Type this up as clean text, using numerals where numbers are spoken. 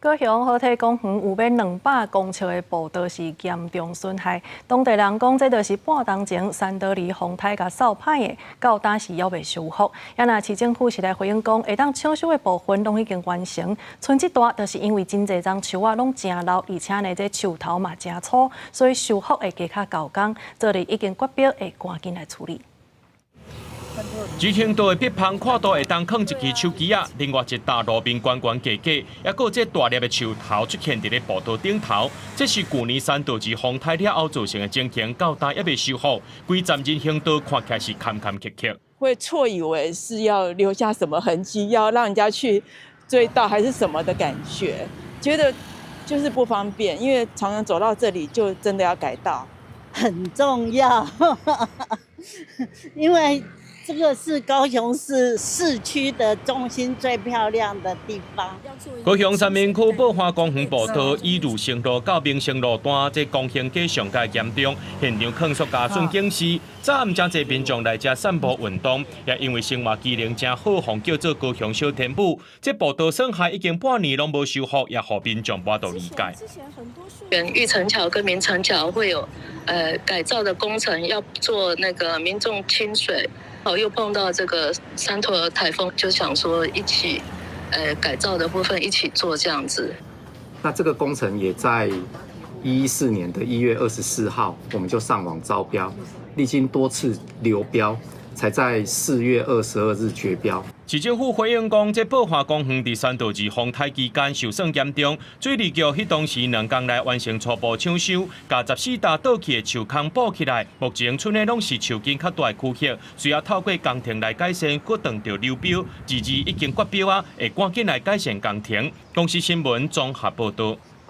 高雄河堤公園有欲200公尺的步道是嚴重損害，當地人講這就是半冬前三多利風颱共掃歹的，到今時猶未修復。也若市政府是來回應講，會當搶修的部分攏已經完成。賰這大，就是因為真濟欉樹仔攏誠老，而且呢這樹頭嘛誠粗，所以修復會加較厚工。昨日已經決標會趕緊來處理。主行道的壁旁闊度會當囥一支手機仔，另外一搭路面懸懸低低，猶閣有這大粒的樹頭出現佇咧步道頂頭，這是舊年三多二風颱了後造成的情形，到今猶未修復，規站人行道看起來是坎坎坷坷。會錯以為是要留下什麼痕跡，要讓人家去追到還是什麼的感覺，覺得就是不方便，因為常常走到這裡就真的要改道。很重要，因為這個是高雄市市區的中心最漂亮的地方。高雄三民區寶華公園步道以汝生路到民生路段，這工程加上蓋嚴重，現場控訴加順警示，早暗誠濟民眾來遮散步運動，也因為生活機能誠好，予叫做高雄小天母。這步道損害已經半年攏無修復，也予民眾無法度理解。玉成橋跟明成橋會有改造的工程要做，那個民眾清水。又碰到這個三陀颱風，就想說一起，改造的部分一起做這樣子。那這個工程也在114年的1月24號，我們就上網招標，歷經多次流標，才在4月22日決標。市政府回應講，這寶華公園佇三多二風颱期間受損嚴重，水利局彼當時兩工內完成初步搶修，共14搭倒去的樹空補起來。目前賰的攏是樹根較大的區域，需要透過工程來改善，閣等著流標，二二已經決標啊，會趕緊來改善工程。公視新聞綜合報導。